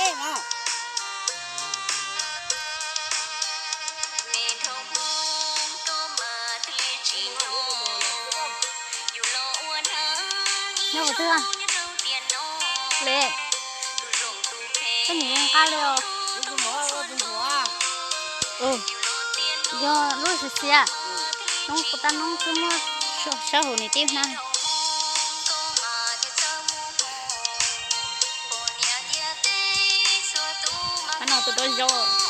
Nyob qhov twg? Le, koj nim nqa li os. Yog lub xiav xiav, noob kuv tab noob twb muab sab hauv niam tij na. Qhov no tus dog zog.